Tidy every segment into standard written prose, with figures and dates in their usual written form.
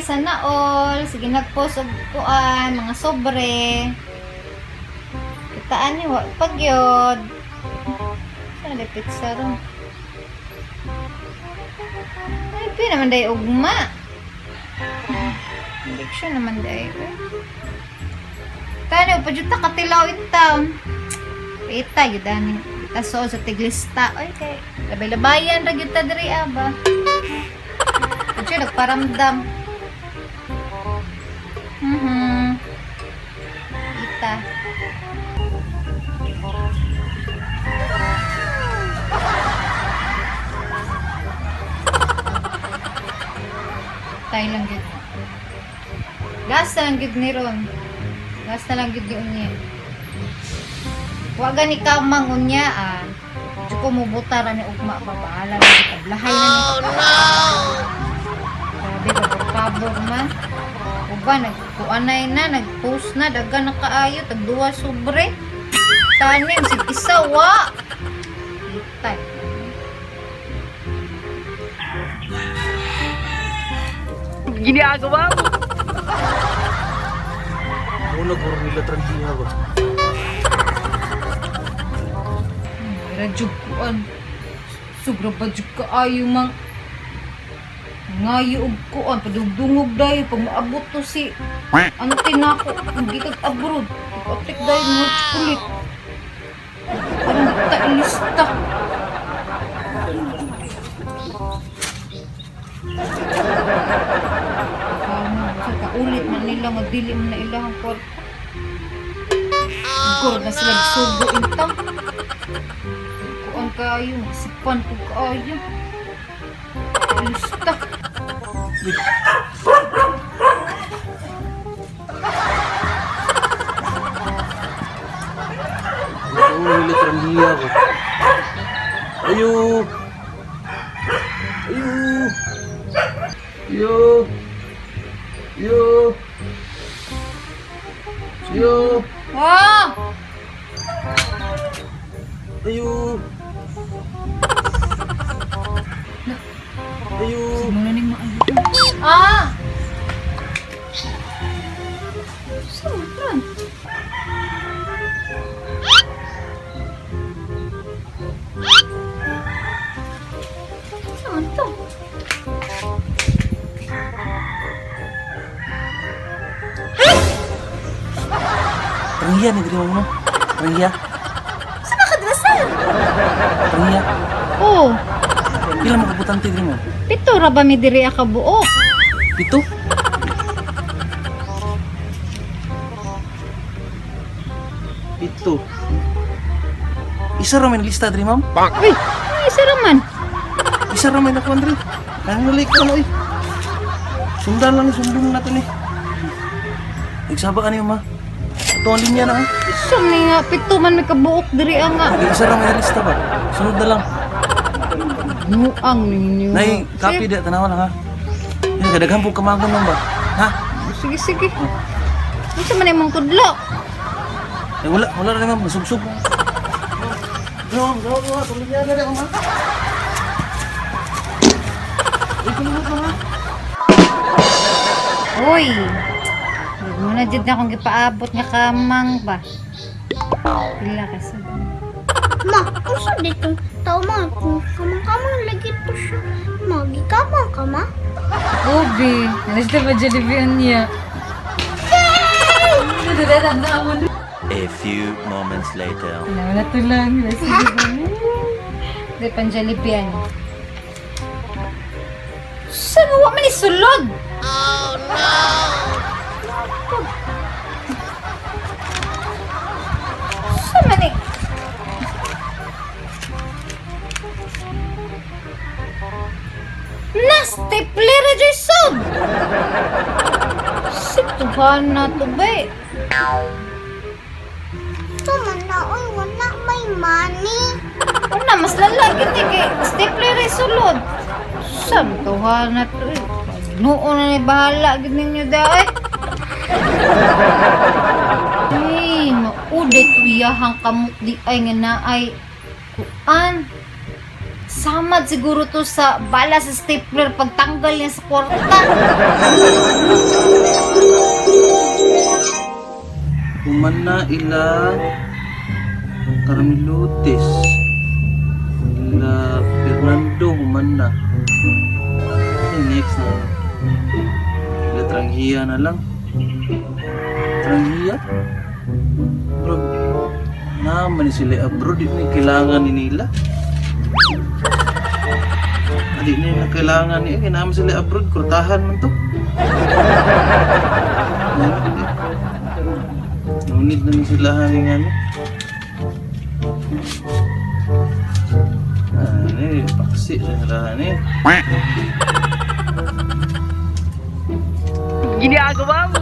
Sana all. Sige, nag-post og kuan, mga sobre. Kitaan ni wa pagyod. Sana di pizza ron. Ay, pi naman day ugma. Injection naman day. Eh. Tani, pa jud ta katilaw in town. Pita gyud ani. Taso sa tiglista. Oy kay labay-labayan ra gyud ta diri aba. Adyo nagparamdam. Ita. Tayo lang gyud. Last na lang gyud ni Ron. Last na lang gyud ni unya. Wa gani ka mang unya ah. Diyo ko mubutara ni ugma pa bahala na gyud tablahay na ni. Oh no. Grabe pabor man. Uba nagkuanay na, nagpost na, daga na kaayo, tag duwa sobre. Tanim sig isa wa. Itay. Ginagawa mo. Una guro nila trangiha ba? Radyo kuan. Sobra ba jud kaayo mang ngayo og kuan padugdungog dayo pag maabot to si ante nako hindi kag abroad ipatik dayo mga chocolate parang ta ilista. Ano, sa kaulit man nila nga dili man na ilahang kwarta. Siguro na sila sugo intang. Kuan kaayo, masipan ko kaayo. Lista. Guro nila trangiha ba? Ayo! Ayo! Ayo! Ayo! Ayo! Wow! Ayo! Ayo! Muna ning maayo. Ah! Saan man? Saan to? Trangiha ni diri mo no? Trangiha? Saan ka drasa? Trangiha? Oh, Pila mo kabutante diri mo? pito ra ba mi diri ka buok? Pito? Pito. Isa ra may lista diri, ma'am. Uy, isa ra man. Isa ra may nakuan diri. Nangalik ko oy. Sundan lang ni sumbong nato ni. Nagsaba ka niyo, ma. Ito ang linya na, ha? Isa ni nga pito man may kabuok diri nga. Isa ra may lista ba? Sunod na lang. Nuang ninyo. Nay, copy da tanawa lang ha. Yan kadaghan po kamagon ma'am ba? Ha? Sige, sige. Unsa man imong kudlo? Eh, wala, wala rin ma'am, nasugsug. No, no, no, itong linya na rin, ma'am. Ay, kulungot ma'am, ha? Uy. Huwag mo na jud na akong gipaabot nga kamang ba. Pila kasi. Ma, unsa dito? Tao ma, kung kamang-kamang lagi to siya. Ma, gikamang ka ma? Obi, nalista ba Jollibee niya? A few moments later. Wala to lang. Di pan Jollibee ano. Saan wa man isulod? Oh no. Saan man eh? Na stapler ra jud sud. Situhan na to ba? Ito man na, oy, wala may money. Una, mas lala gid ni kay stapler ay sulod. Sam tuha na to eh. Noon na ni bahala gid ninyo da eh. Ay, maulit uyahang kamot di ay nga naay kuan. Samad siguro to sa bala sa stapler pagtanggal niya sa kwarta. Human na ila Carmelotes. Ila Fernando human na. Okay, next na. Ila Tranghiya na lang. Tranghiya? Bro, naman ni sila abroad, di na kailangan ni nila. Di na kailangan ni, eh, naman sila abroad, kurtahan man to. Ngunit na ni sila hanging ano. Ano eh, paksi na sila hani. Ginagawa mo.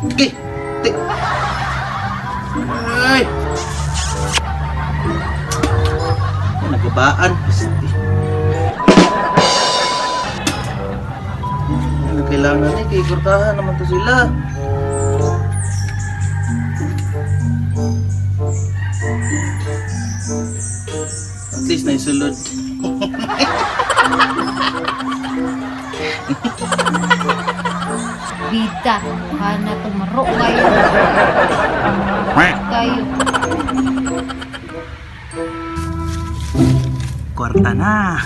Okay! Tik! Ay! Ay, nagabaan. Pasti. Ano kailangan eh, kay kurtahan naman to sila. At least naisulod. Bida, kana tumaro kayo. Kayo. Kwarta na.